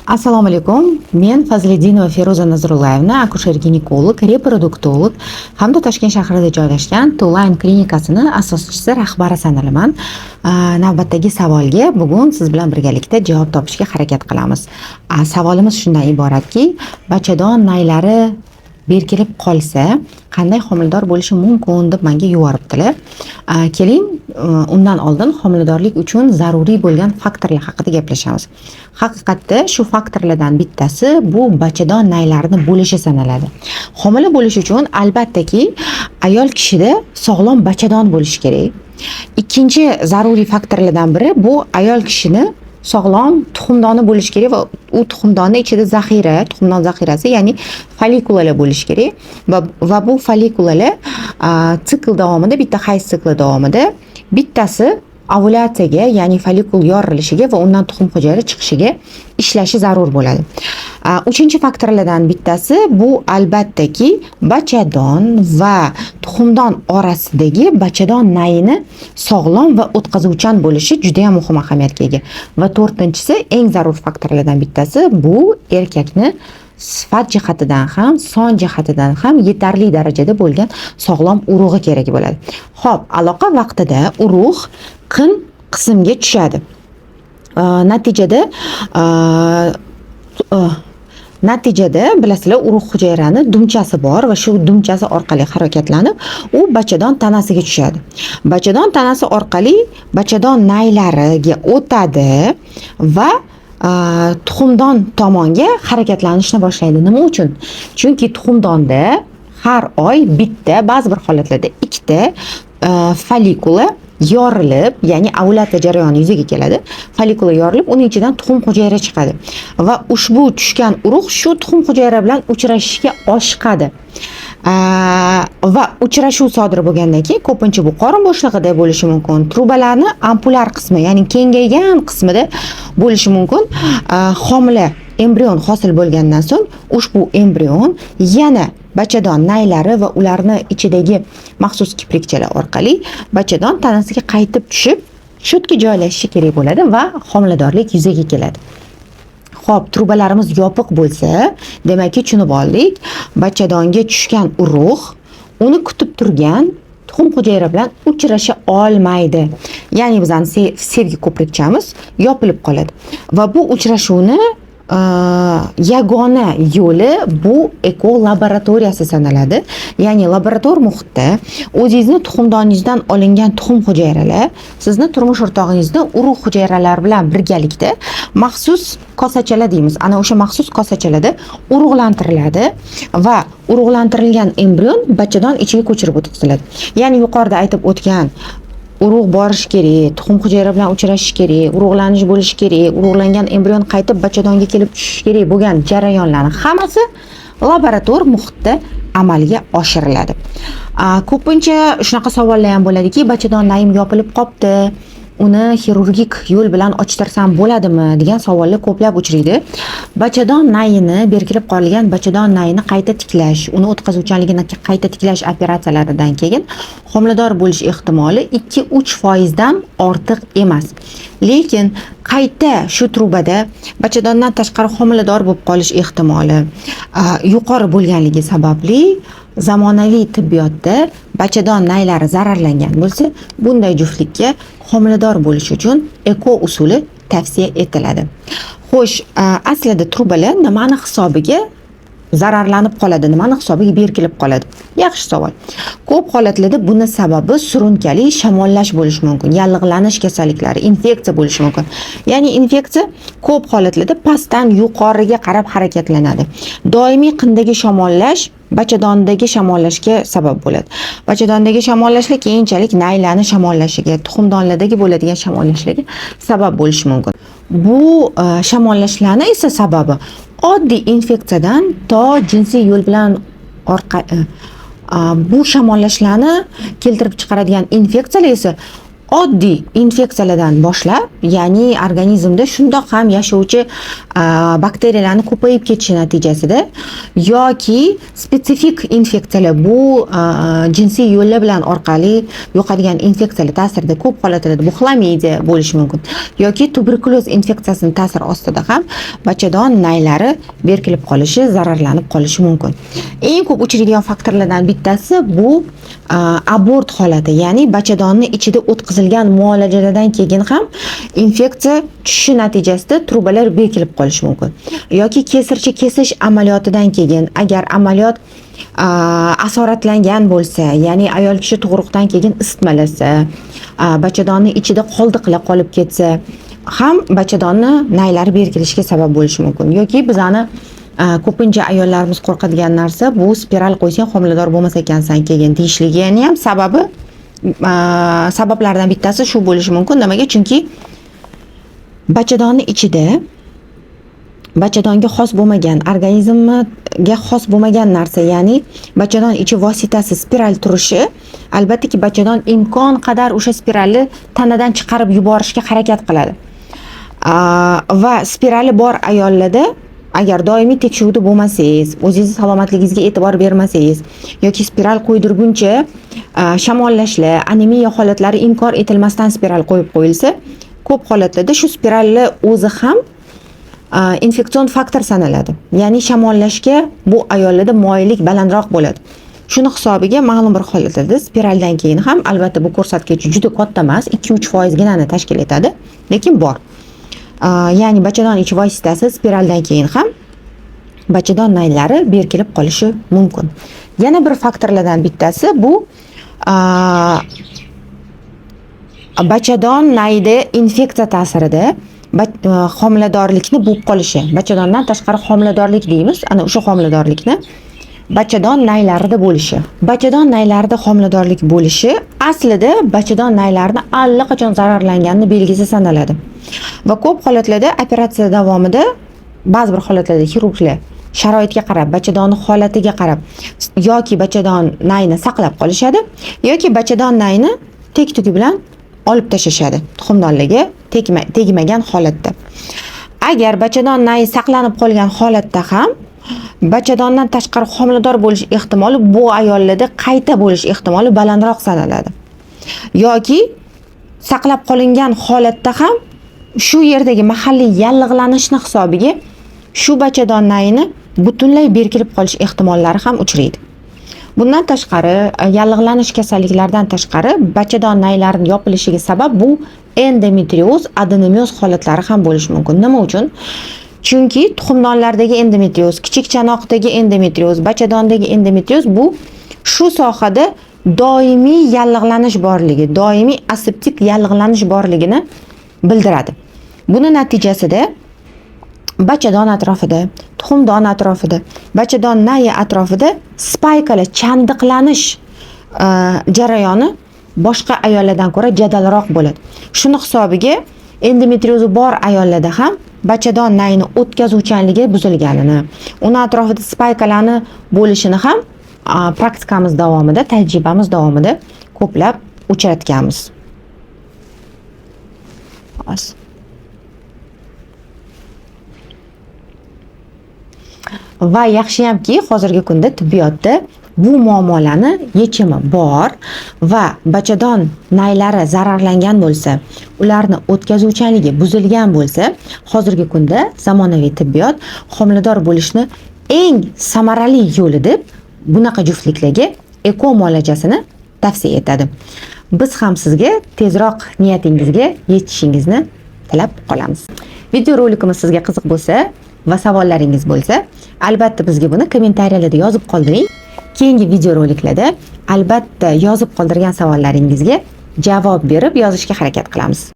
Assalomu alaykum. Men Fazliddinova Feruza Nazrullayevna, akusher ginekolog, reproduktolog hamda Toshkent shahrida joylashgan Tuline klinikasini asoschisi, rahbari sanalaman. Navbatdagi savolga bugun siz bilan birgalikda javob topishga harakat qilamiz. Savolimiz shundan iboratki, bachadon naylari berkilib qolsa, qanday homilador bo'lishi mumkin deb menga yuboribdilar. Keling, undan oldin homiladorlik uchun zaruriy bo'lgan faktorlar haqida gaplashamiz. Haqiqatda shu faktorlardan bittasi bu bachadon naylarini bo'lishi sanaladi. Homila bo'lish uchun albattaki ayol kishida sog'lom bachadon bo'lishi kerak. Ikkinchi zaruriy faktorlardan biri bu ayol kishini sog'lom tuxumdoni bo'lishi kerak va u tuxumdonni ichida zaxira, tuxumdon zaxirasi, ya'ni follikulalar bo'lishi kerak va bu follikulalar sikl davomida, bitta hayz sikli davomida bittasi ovulyatsiyaga, ya'ni follikul yorilishiga va undan tuxum hujayra chiqishiga ishlashi zarur bo'ladi. Uchinchi faktorlardan bittasi bu albattaki bachadon va tuxumdon orasidagi bachadon nayini sog'lom va o'tkazuvchan bo'lishi juda ham muhim ahamiyatga ega. Va to'rtinchisi, eng zarur faktorlardan bittasi bu erkakni sifat jihatidan ham, son jihatidan ham yetarli darajada bo'lgan sog'lom urug'i kerak bo'ladi. Xo'p, aloqa vaqtida urug' qin qismga tushadi. Natijada bilasizlar, urug' hujayrani dumchasi bor va shu dumchasi orqali harakatlanib, u bachadon tanasiga tushadi. Bachadon tanasi orqali bachadon naylariga o'tadi va tuxumdon tomonga harakatlanishni boshlaydi. Nima uchun? Chunki tuxumdonda har oy bitta, ba'zi bir holatlarda ikkita follikula yorilib, ya'ni ovulyatsiya jarayoni yuzaga keladi. Follikula yorilib, uning ichidan tuxum hujayra chiqadi va ushbu tushgan urug' shu tuxum hujayra bilan uchrashishga oshiqadi. Va uchrashuv sodir bo'lgandan keyin ko'pincha bu qorin bo'shlig'ida bo'lishi mumkin, trubalarni ampulyar qismi, ya'ni kengaygan qismida bo'lishi mumkin. Homila embrion hosil bo'lgandan so'ng ushbu embrion yana bachadon naylari va ularni ichidagi maxsus kiprikchalar orqali bachadon tanasiga qaytib tushib, shu yerga joylashishi kerak bo'ladi va homiladorlik yuzaga keladi. Xo'p, trubalarimiz yopiq bo'lsa, demakki tushunib oldik, bachadonga tushgan urug' uni kutib turgan tuxum hujayra bilan uchrasha olmaydi. Ya'ni bizani sevgi ko'prikchamiz yopilib qoladi. Va bu uchrashuvni yagona yo'li bu eko laboratoriyasi sanaladi. Ya'ni laborator muhitda o'zingizni tuxumdoningizdan olingan tuxum hujayralar sizni turmush o'rtog'ingizni urug' hujayralari bilan birgalikda maxsus kosachalar deymiz. Ana o'sha maxsus kosachalarda urug'lantiriladi va urug'lantirilgan embrion bachadon ichiga ko'chirib o'tkaziladi. Ya'ni yuqorida aytib o'tgan urug' borishi kerak, tuxum hujayra bilan uchrashishi kerak, urug'lanish bo'lishi kerak, urug'langan embrion qaytib bachadonga kelib tushishi kerak bo'lgan jarayonlarni hammasi laborator muhitda amalga oshiriladi. Ko'pincha shunaqa savollar ham bo'ladiki, bachadon nayim yopilib qopti, uni xirurgik yo'l bilan ochtirsam bo'ladimi degan savollar ko'plab uchraydi. Bachadon nayini, berkilib qolgan bachadon nayini qayta tiklash, uni o'tkazuvchanligini qayta tiklash operatsiyalaridan keyin homilador bo'lish ehtimoli 2-3% dan ortiq emas. Lekin qayta shu trubada bachadondan tashqari homilador bo'lib qolish ehtimoli yuqori bo'lganligi sababli zamonaviy tibbiyotda bachadon naylari zararlangan bo'lsa, bunday juftlikka homilador bo'lish uchun eko usuli tavsiya etiladi. Xo'sh, aslida trubalar nimani hisobiga zararlanib qoladi, nimani hisobiga berkilib qoladi? Yaxshi savol. Ko'p holatlarda buni sababi surunkali shamollash bo'lishi mumkin, yallig'lanish kasalliklari, infeksiya bo'lishi mumkin. Ya'ni infeksiya ko'p holatlarda pastdan yuqoriga qarab harakatlanadi. Doimiy qindagi shamollash bachadondagi shamollashga sabab bo'ladi. Bachadondagi shamollashlar keyinchalik naylarni shamollashiga, tuxumdonlardagi bo'ladigan shamollashlarga sabab bo'lishi mumkin. Bu shamollashlarni esa sababi oddiy infeksiyadan to jinsiy yo'l bilan orqa bu shamollashlarni keltirib chiqaradigan infeksiyalar esa Oddiy infeksiyalardan boshlab, ya'ni organizmda shundoq ham yashovchi bakteriyalarni ko'payib ketishi natijasida yoki spetsifik infeksiyalar, bu jinsiy yo'llar bilan orqali yuqadigan infeksiyalar ta'sirida, ko'p holatlarda bu xlamidiya bo'lishi mumkin yoki tuberkulyoz infeksiyasini ta'siri ostida ham bachadon naylari berkilib qolishi, zararlanib qolishi mumkin. Eng ko'p uchraydigan faktorlardan bittasi bu abort holati, ya'ni bachadonni ichida o'tkazilgan muolajalardan keyin ham infeksiya tushishi natijasida trubalar berkilib qolishi mumkin yoki kesirchi kesish amaliyotidan keyin, agar amaliyot asoratlangan bo'lsa, ya'ni ayol kishi tug'ruqdan keyin isitmalasa, bachadonni ichida qoldiqlar qolib ketsa ham bachadonni naylari berkilishiga sabab bo'lishi mumkin. Yoki bizani ko'pincha ayollarimiz qo'rqadigan narsa bu spiral qo'ysang homilador bo'lmas ekansan keyin deyishligini ham sababi, sabablardan bittasi shu bo'lishi mumkin. Nimaga? Chunki bachadonni ichida bachadonga xos bo'lmagan, organizmga xos bo'lmagan narsa, ya'ni bachadon ichi vositasi spiral turishi, albattaki bachadon imkon qadar o'sha spiralni tanadan chiqarib yuborishga harakat qiladi. Va spirali bor ayollarda agar doimiy tekshiruvda bo'lmasangiz, o'zingizni salomatligingizga e'tibor bermasangiz yoki spiral qo'ydirguncha shamollashlar, anemiya holatlari inkor etilmasdan spiral qo'yib qo'yilsa, ko'p holatlarda shu spiralni o'zi ham infeksion faktor sanaladi. Ya'ni shamollashga bu ayollarda moyillik balandroq bo'ladi. Shuni hisobiga ma'lum bir holatlarda spiraldan keyin ham, albatta bu ko'rsatkich juda katta emas, 2-3 foizginani tashkil etadi, lekin bor. Ya'ni bachadon ichi vositasi spiraldan keyin ham bachadon naylari berkilib qolishi mumkin. Yana bir faktorlardan bittasi bu bachadon nayida infeksiya ta'sirida homiladorlikni bo'lib qolishi. Bachadondan tashqari homiladorlik deymiz, ana o'sha homiladorlikni bachadon naylarida bo'lishi. Bachadon naylarida homiladorlik bo'lishi aslida bachadon naylarini allaqachon zararlanganini belgisi sanaladi. Va ko'p holatlarda operatsiya davomida ba'zi bir holatlarda xirurglar sharoitga qarab, bachadonni holatiga qarab yoki bachadon nayni saqlab qolishadi yoki bachadon nayni tek-tuki bilan olib tashlashadi, tuxumdonlarga tegmagan holatda. Agar bachadon nayi saqlanib qolgan holatda ham bachadondan tashqari homilador bo'lish ehtimoli bu ayollarda qayta bo'lish ehtimoli balandroq sanaladi. Yoki saqlab qolingan holatda ham shu yerdagi mahalliy yallig'lanishni hisobiga shu bachadon nayini butunlay berkilib qolish ehtimollari ham uchraydi. Bundan tashqari, yallig'lanish kasalliklaridan tashqari bachadon naylarining yopilishiga sabab bu endometrioz, adenomioz holatlari ham bo'lishi mumkin. Nima uchun? Chunki tuxumdonlardagi endometrioz, kichik chanoqdagi endometrioz, bachadondagi endometrioz bu shu sohada doimiy yallig'lanish borligi, doimiy aseptik yallig'lanish borligini bildiradi. Buni natijasida bachadon atrofida, tuxumdon atrofida, bachadon nayi atrofida spaykalar chandiqlanish jarayoni boshqa ayollardan ko'ra jadalroq bo'ladi. Shuni hisobiga endometriozi bor ayollarda ham bachadon nayini o'tkazuvchanligi buzilganini, uni atrofida spaykalarni bo'lishini ham praktikamiz davomida, tajribamiz davomida ko'plab uchratganmiz. Hozir. Va yaxshiyamki, hozirgi kunda tibbiyotda bu muammolarni yechimi bor va bachadon naylari zararlangan bo'lsa, ularni o'tkazuvchanligi buzilgan bo'lsa, hozirgi kunda zamonaviy tibbiyot homilador bo'lishni eng samarali yo'li deb bunaqa juftliklarga eko muolajasini tavsiya etadi. Biz ham sizga tezroq niyatingizga yetishingizni tilab qolamiz. Video rolikimiz sizga qiziq bo'lsa va savollaringiz bo'lsa, albatta bizga buni kommentariyalarda yozib qoldiring. Keyingi video roliklarda albatta yozib qoldirgan savollaringizga javob berib yozishga harakat qilamiz.